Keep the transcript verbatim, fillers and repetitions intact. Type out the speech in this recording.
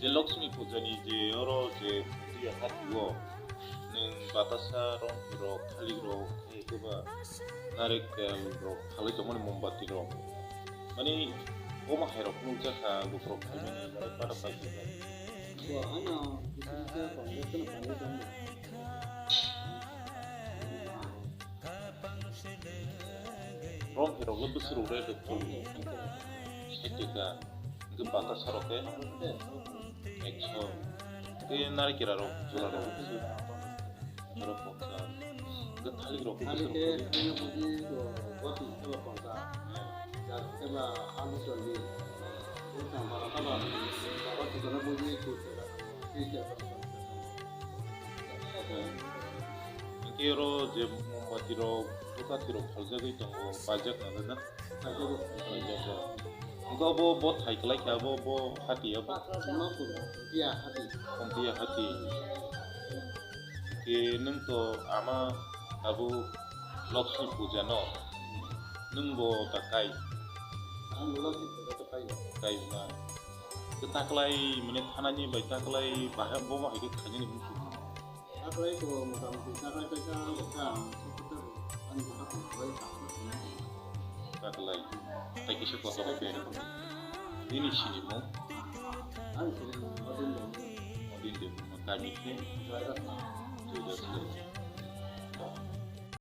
Je Lakshmi puja ni je oro je puja hati o nwng batasa rok rok thalik rok eba narikal rok phalwi tongmani mombati rok mani omo hai rok phunukjak kha lukurok phaimani mane para paikha. Rom hirok le bwswk rok rate rok thung. Saitika hwnkhe batasa rok khe ekso. Tei narikera rok jora rok bwswk. Borok koksa. Hwnkhe thalik rok khe bwswk rok. Hwnkhe oro je mombati rok, dhupati rok phaljagwi tongo, paijak nang na? Paijak. Hwnkhe abo bo thai kwlai kha, abo bo hati abo. Khumpiya hati. Hwnkhe nwng to ama abo Lakshmi puja no nwng bo ta kai. Kai na. Taklai mane thanani bai taklai bahai bo bahai khe khainani muchung. Taklai to mota moti taklai kaisa bwkha ang supporter ani bwkha tong khlai sakma sini. Taklai tai kisa kotor khe nini sinimung. Ani sinimung Odin Debbarma. Odin Debbarma kami khe Joyratna. Joyratna.